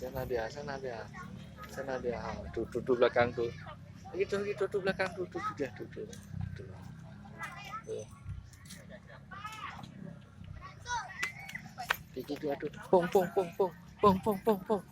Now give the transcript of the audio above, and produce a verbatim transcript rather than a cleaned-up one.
Sana dia, sana dia. Sana dia. Ha, tu, tu, tu belakang tu. Gitu, gitu, tu belakang tu, tu, tu dia, tu, tu. Tu. Gitu, tu, tu. Pong, pong, pong, pong. Pong, pong, pong, pong.